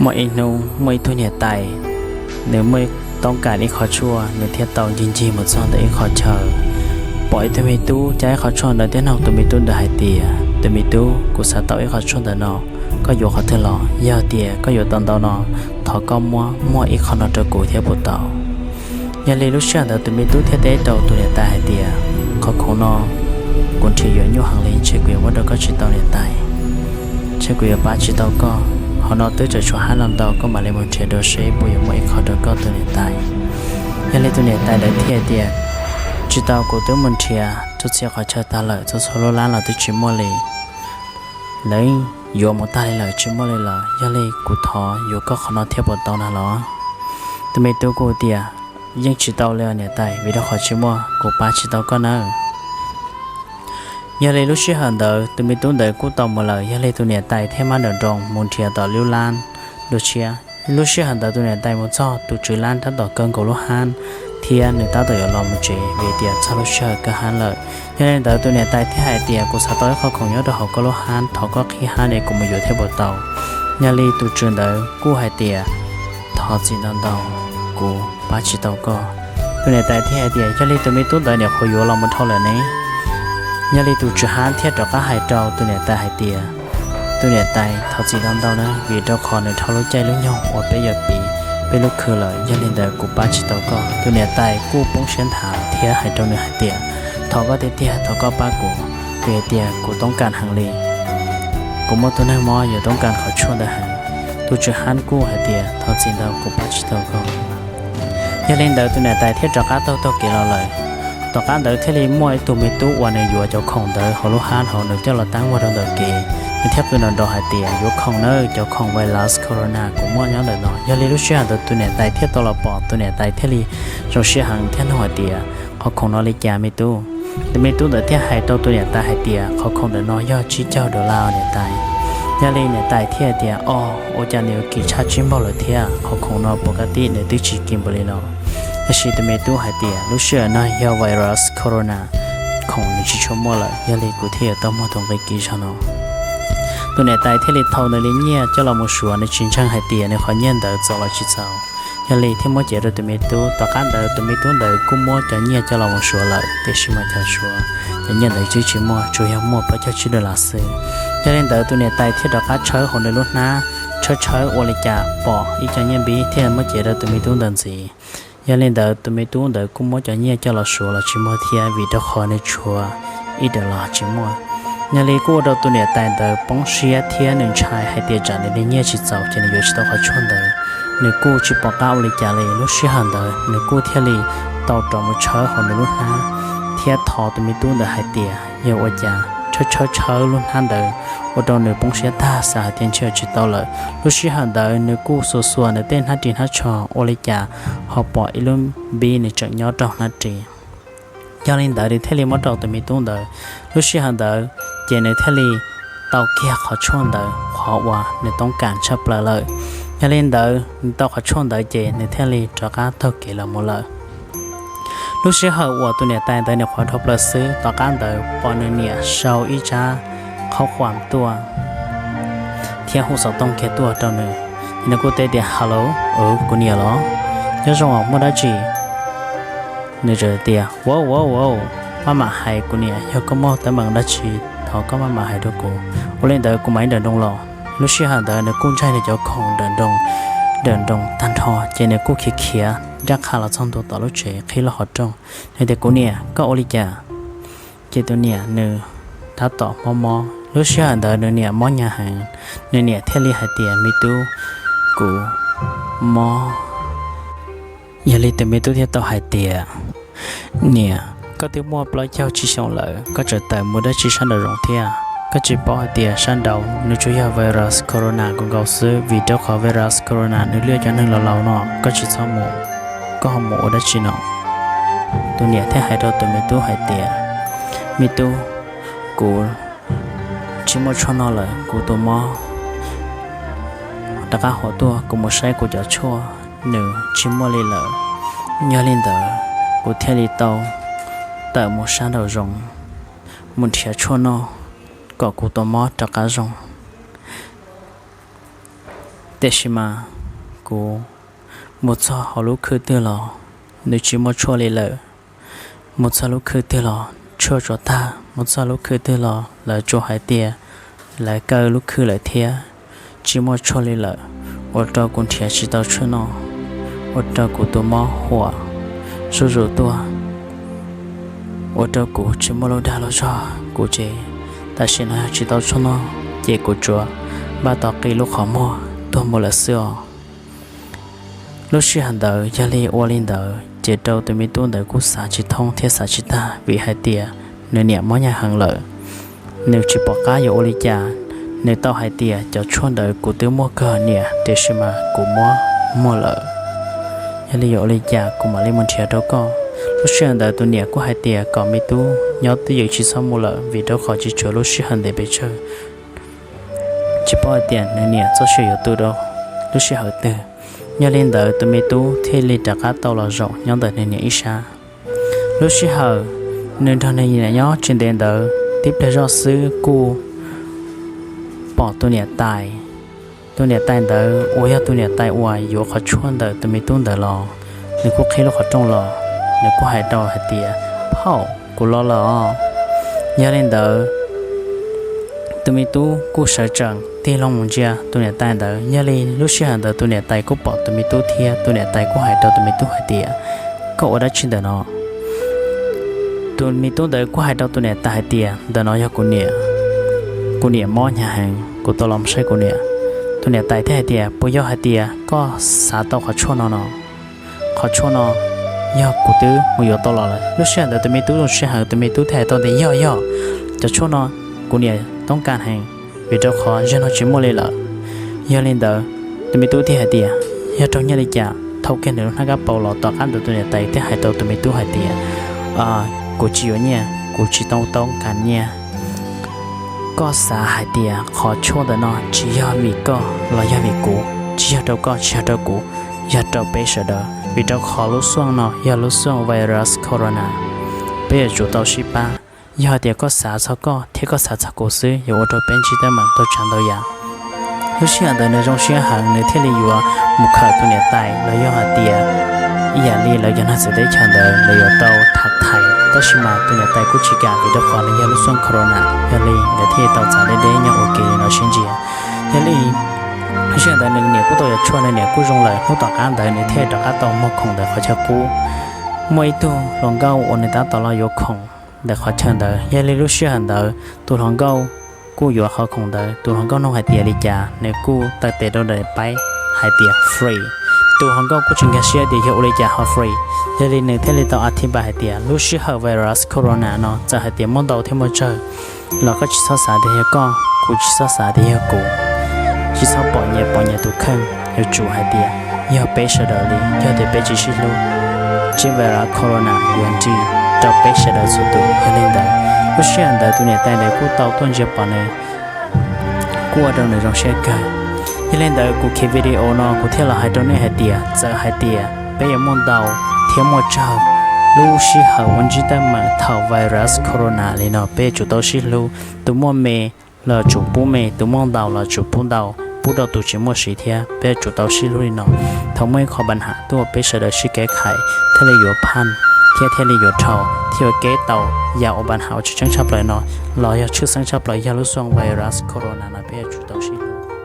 Muaj ib hnub muaj ib tug niam tais, nws muaj toob kas ib qho tshuaj, nws thiaj tau ncig ncig mus txog ntawm ib qho chaw, pom ib tug me tub cab ib qho tshuaj ntawd thiab nug tus me tub ntawd hais tias, tus me tub, kuv xav tau ib qho tshuaj ntawm no, koj yuav qhov twg los? Yog tias koj yuav tau ntau no, thov koj muab muag ib qho no rau kuv thiab puas tau? Yog li lub sij hawm ntawd tus me tub thiaj teb rau tus niam tais hais tias, qhov khoom no kuv nrhiav yuav nyuaj heev li, ntshe kuv yuav muab rau koj tsis tau niam tais, ntshe kuv yuav pab tsis tau koj. Hauv no twb tseem tshuav hab los ntau, koj mam li mus nrhiav dua seb puas yuav muaj ib qho rau koj tus niam tais. Yog li tus niam tais ntawd thiaj tias, tsis tau, kuv twb mus nrhiav txhua txhia qhov chaw tag lawm, txhua txhua lub lab los twb tsis muaj li. Lawv yuav mus tag li lawm, tsis muaj li lawm, yog li kuv thov yuav koj qhov no thiab puas tau na los? Tus me tub kuj tias, yeej tsis tau li os niam tais, vim rau qhov tsis muaj, kuv pab tsis tau koj nawb. Yog li lub sij hawm ntawd tus me tub ntawd kuj tau mus lawm, yog li tus niam tais thiaj maj nrawm nroos mus nrhiav tom lub lab dua tshiab. Lub sij hawm ntawd tus niam tais mus txog, tus tswv lab tab tom kaw nkaus lub hab thiab nws tab tom yuav los mus tsev vim tias txog lub sij hawm kaw hab lawm. Yog li ntawd tus niam tais thiaj hais tias, kuv xav tau ib qho khoom nyob rau hauv koj lub hab, thov koj qhib hab es kuv mus yuav thiab puas tau? Yog li tus tswv ntawd kuj hais tias, thov txim ntau ntau, kuv pab tsis tau koj. Tus niam tais thiaj hais tias, yog li tus me tub ntawd nyuam qhuav yuav los mus dhau lawm ne. Yog li tus tswv hab thiaj rov qab hais rau tus niam tais hais tias, tus niam tais, thov txim ntau ntau na, vim rau qhov nws dhau lub caij lub nyoog uas peb yuav piv peb lub khw lawm, yog li ntawd kuv pab tsis tau koj. Tus niam tais kuj poob siab nthav thiab hais rau nws hais tias, thov koj tiag tiag, thov koj pab kuv, vim tias kuv toob kas heev li. Kuv muaj tus neeg mob yuav toob kas qhov tshuaj ntawd heev. Tus tswv hab kuj hais tias, thov txim ntau, kuv pab tsis tau koj. Yog li ntawd tus niam tais thiaj rov qab taug taug kev los lawm. Tom qab ntawd thiaj li muaj ib tug me tub uas nws yuav cov khoom ntawd hauv lub hab hauv, nws coj los tab muag rau ntawm kev. Nws thiaj qw nrov nrov hais tias, yuav khoom nawb, cov khoom virus corona kuv muaj nyob ntawm no. Yog li lub sij hawm ntawd tus niam tais thiaj tau los pom, tus niam tais thiaj li zoo siab heev thiab nug hais tias, qhov khoom no li cas me tub? Tus me tub ntawd thiaj hais rau tus niam tais hais tias, qhov khoom ntawm no yog tsib caug dollar niam tais. Yog li niam tais thiaj hais tias, o, ua cas nws yuav kim tshaj tsib npaug lawm thiab, qhov khoom no puas kab tib nws twb tsis kim npaum li no. Tab sis tus me tub hais tias, lub sij hawm no yog virus corona, khoom nws tsis tshua muaj lawm, yog li kuv thiaj yuav tau muag tus nqi kim zog no. Tus niam tais thiaj li thau nws li nyiaj coj los mus suav, nws tsis ntseeg hais tias nws qhov nyiaj ntawd txaus los tsis txaus. Yog li thiaj muab cev rau tus me tub. Tom qab ntawd tus me tub ntawd kuj muab cov nyiaj coj los mus suav lawm, tiam sis mas cov suav, cov nyiaj ntawd twb tsis muaj, tsuas yog muaj plaub caug tsib dollar xwb. Yog li ntawd tus niam tais thiaj rov qab tshawb hauv nws lub hnab, tshawb tshawb ua li cas pom ib co nyiaj npib thiaj muab cev rau tus me tub ntawd ntxiv. Yog li ntawd tus me tub ntawd kuj muab cov nyiaj coj los suav los tsis muaj thiab, vim rau qhov nws tshuav ib dollar tsis muaj. Yog li kuj ua rau tus niam tais ntawd poob siab thiab nws ntshai hais tias tsam nws li nyiaj tsis txaus ces nws yuav tsis tau qhov tshuaj ntawd. Nws kuj tsis pom qab ua li cas li. Lub sij hawm ntawd nws kuj thiaj li tau rov mus tshawb hauv nws lub hnab thiab thov tus me tub ntawd hais tias yog ua cas tshawb tshawb tshawb lub hnab ntawd ua rau nws poob siab tag, xav hais tias ntshe yuav tsis tau lawm. Lub sij hawm ntawd nws kuj xuas xuas nws tej hnab ris hnab tsho ua li cas ho pom ib lub npib nws tseem nyob rau hnab ris. Yog li ntawd nws thiaj li muab rau tus me tub ntawd. Lub sij hawm ntawd ces nws thiaj li tau kiag qhov tshuaj ntawd, qhov uas nws toob kas tshaj plaws lawm. Yog li ntawd nws tau qhov tshuaj ntawd ces nws thiaj li rov qab taug kev los mus lawm. Lub sij hawm uas tus niam tais ntawd nyuam qhuav dhau plaws xwb, tom qab ntawd pom nws niam sau ib tsab qhaub quam tuaj thiab hu xov tooj kiag tuaj rau nws. Ces nws kuj teb tias, hello, kuv niam los? Nyob zoo, muaj dab tsi? Nws txawm tias, wow wow wow, maj mam hais kuv niam, yog koj muaj teeb meem dab tsi thov koj maj mam hais rau kuv. Ua li ntawd kuv mam li nrawm nroos los. Lub sij hawm ntawd nws kuj ntsaig nws cov khoom nrawm nroos, nrawm nroos tag nrho ces nws kuj khiav khiav ncaj qha los txog ntua tom lub tsev qhib lub qhov rooj. Nws tias, kuv niam, koj ua li cas? Ces tus niam nws tab tom mob mob. Lub sij hawm ntawd nws niam mob hnyav heev, nws niam thiaj li hais tias, me tub, kuv mob. Yog li tus me tub thiaj tau hais tias, niam, koj twb muaj plaub caug tsib xyoos lawm, koj tseem tawm mus dab tsi sab nraum zoov thiab? Koj tsis paub hais tias sab nraud nws tsuas yog virus corona nkaus nkaus xwb, vim rau qhov virus corona nws liaj cov neeg laus laus no, koj tsis txhob mus. Koj ho mus ua dab tsi no? Tus niam thiaj hais rau tus me tub hais tias, me tub, kuv tsis muaj tshuaj noj lawm, kuv tus mob rov qab hov tuaj, kuv mus saib kuv cov tshuaj nws tsis muaj li lawm. Yog li ntawd kuv thiaj li tau tawm mus sab nraum zoov mus nrhiav tshuaj noj kom kuv tus mob rov qab zoo. Tiam sis mas kuv mus txog hauv lub khw twg los nws tsis muaj tshuaj li lawm. Mus txog lub khw twg los tshuaj tsuas tag, mus txog lub khw twg los lawv tsuas hais tias lawv kaw lub khw lawm thiab tsis muaj tshuaj li lawm. Ua rau kuv nrhiav tsis tau tshuaj noj, ua rau kuv tus mob huam zuj zus tuaj, ua rau kuv tsis muaj lub dag lub zog. Kuv ces tam sim no yog tsis tau tshuaj noj ces kuv tsuas npaj tos qi lub qhov muag tuag mus lawm xwb os. Lub sij hawm ntawd yog li ua li ntawd ces rau tus me tub ntawd kuj xav tsis thoob thiab xav tsis tag vim hais tias nws niam mob nyaj heev lawm. Nws tsis pom qab yuav ua li cas. Nws tau hais tias cov tshuaj ntawd kuv twb muaj kawg niam, tiam sis mas kuv muab muag lawm. Yog li yuav ua li cas kuv mam li mus nrhiav rau koj. Lub sij hawm ntawd tus niam kuj hais tias kom me tub nyob twj ywm tsis txhob mus lawm vim rau qhov tsis tshuav lub sij hawm ntev pes tsawg. Tsis paub hais tias nws niam txoj sia yuav tu rau lub sij hawm twg. Yog li ntawd tus me tub thiaj li rov qab tau los zaum nyob ntawm nws niam ib sab. Lub sij hawm nws nrog nws niam nyob tsis ntev ntawd, tib pliag zoj xwb kuj pom tus niam tais. Tus niam tais ntawd uas yog tus niam tais uas yuav qhov tshuaj ntawm tus me tub ntawd los, nws kuj qhib lub qhov rooj los, nws kuj hais rau hais tias, Phauj, kuv los lawm os. Yog li ntawd tus me tub kuj sawv tsees tig loo mus ntsia tus niam tais ntawd. Yog li lub sij hawm ntawd tus niam tais kuj pom tus me tub thiab tus niam tais kuj hais rau tus me tub hais tias, Koj ua dab tsi ntawm no? Tus me tub ntawd kuj hais rau tus niam tais hais tias, Ntawm no yog kuv niam, kuv niam mob hnyav heev, kuv tau los saib kuv niam. Tus niam tais thiaj hais tias, Puas yog hais tias koj xav tau qhov tshuaj no no? Qhov tshuaj no yog kuv twb mus yuav tau los lawm. Lub sij hawm ntawd tus me tub zoo siab heev, tus me tub thiaj hais tau tias, Yog, yog, cov tshuaj no kuv niam toob kas heev, vim rau qhov zaum no tsis muaj li lawm. Yog li ntawd tus me tub thiaj hais tias, Yog raug nyiaj li cas? Thau kiag nws lub hnab kab paus los tom qab ntawd tus niam tais thiaj hais rau tus me tub hais tias, Kuv tsis yuav nyiaj, kuv tsis tau toob kas nyiaj. Koj xav hais tias qhov tshuaj ntawm no tsis yog vim koj los yog vim kuv, tsis yog rau koj, tsis yog rau kuv, yog rau peb sawv daws, vim rau qhov lub xuaj no yog lub xuaj virus corona. Peb yuav tsum tau sib pab. Yog hais tias koj xav txog koj thiab koj xav txog kuv xwb yuav ua rau peb ntsib teeb meem tau tsav ntau yam. Lub sij hawm ntawd nws zoo siab heev, nws thiaj li yuav mus khawm tus niam tais los yog hais tias ib yam li lawv cov neeg txawv teb chaws ntawd lawv yuav tau tham thaiv, tab sis mas tus niam tais kuj tsis kam vim rau qhov nws yog lub xuaj corona. Yog li nkawd thiaj tau txav deb deb nyob ua ke li no sib ntsia. Yog li lub sij hawm ntawd nws niam kuj tau yuav tshuaj, nws niam kuj zoo lawm, hnub tom qab ntawd nws thiaj rov qab tau muag khoom ntawm qhov chaw qub. Muaj ib tug hluas nkauj uas nws tab tom los yuav khoom ntawm qhov chaw ntawd. Yog li lub sij hawm ntawd tus hluas nkauj kuj yuav qhov khoom ntawd, tus hluas nkauj nug hais tias li cas nws kuj taw tes rau daim paib hais tias free. Tus hluas nkauj kuj tsis nkag siab tias yog ua li cas ho free. Yog li nws thiaj li tau a thi npa hais tias lub sij hawm virus corona no txawm hais tias muaj ntau thiab muaj tsawg los koj tsis txhob xav tias yog koj, kuv tsis txhob xav tias yog kuv. Tsis txhob pom nyias pom nyias tus kheej, yuav tsum hais tias yog peb sawv daws li, yog tias peb tsis sib hlub, tseb virus corona yuav nrig rau peb sawv daws txhua tus. Yog li ntawd lub sij hawm ntawd tus niam tais ntawd kuj tau tuaj ntsia pom nws, kuj ua rau nws zoo siab kawg. Yog li ntawd kuv khiav video no kuv thiaj los hais rau nej hais tias txawm hais tias peb yuav muaj ntau thiab muaj tsawg lub sij hawm ua ntsib teeb meem thaum virus corona li no peb yuav tsum tau sib hlub. Tus muaj me los tsum pub me, tus muaj ntau los tsum pub ntau, pub rau tus tsis muaj siv thiab. Peb yuav tsum tau sib hlub li no. Thaum muaj ib qho pab ham tuaj peb sawv daws sib kev khais thiaj li yuav phaj thiab thiaj li yuav dhau thiab yuav kev tau yam uas pab ham uas tseem ceeb tshaj plaws no los yog tshwj xeeb tshaj plaws yog lub xuaj virus corona no peb yuav tsum tau sib hlub.